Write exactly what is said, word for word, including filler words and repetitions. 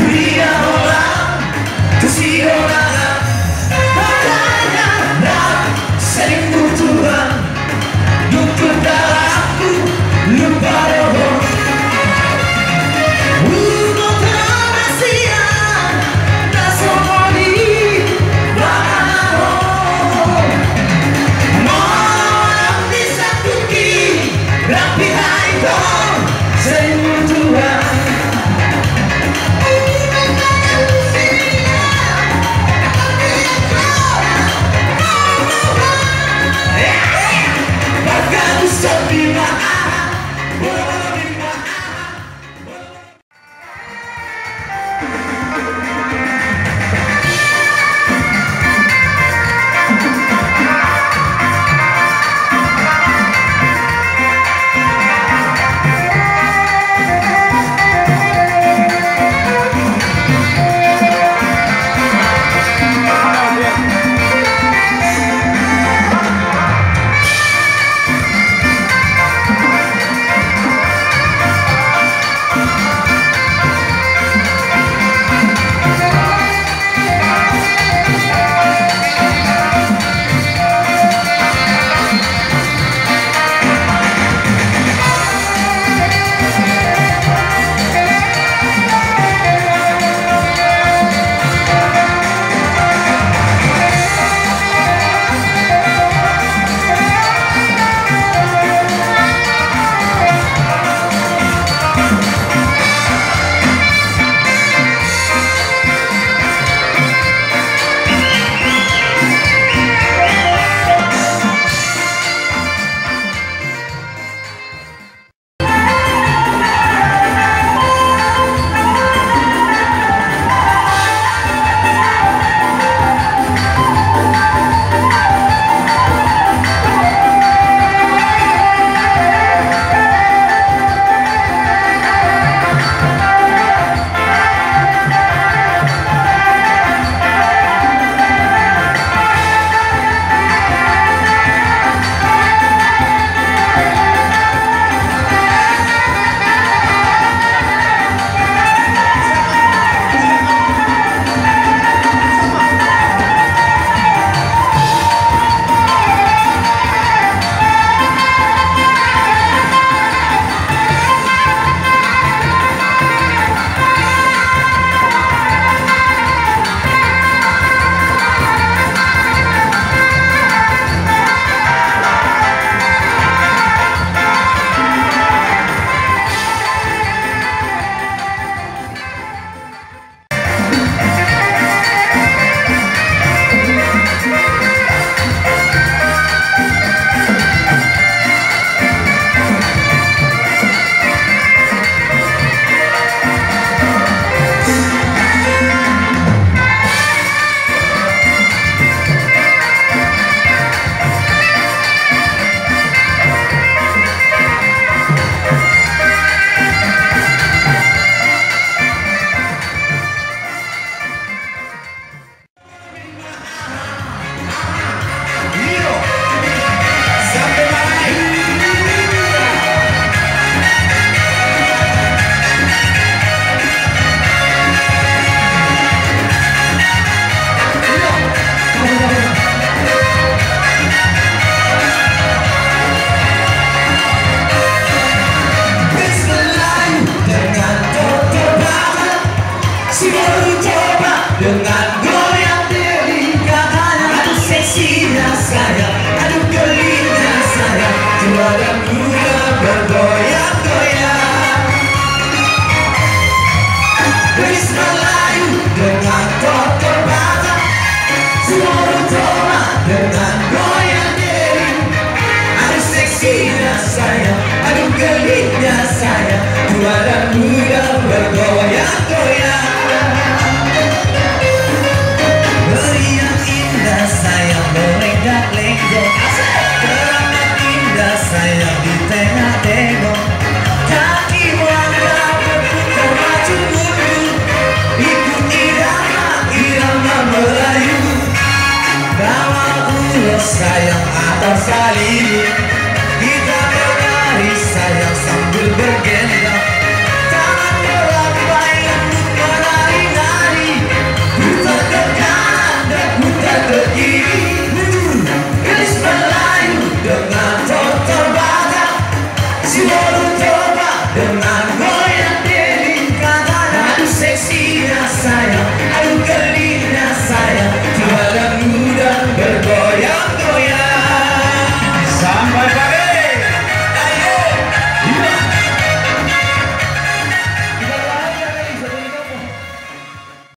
Dia olang tu si dongan, makanya lam sering butuhan. Dukun dalamku lupa roho. Ugo terasian, tak somoli bangaro. Malam di satu ki, rapi hai kau, sering butuhan. Si baru coba dengan goyang diri katanya. Aduh seksinya saya, aduh gelinya saya, juara muda bergoyang-goyang. Gadis Melayu dengan toto Batak, si baru coba dengan goyang diri. Aduh seksinya saya, aduh gelinya saya, juara muda bergoyang-goyang. Meriah indah saya, melenggak-lenggok. Asik. Teramat indah saya di tengah tengok. Kaki melangkah berputar maju mundur, ikuti irama, irama Melayu. Bawa ulos sayang atas tali.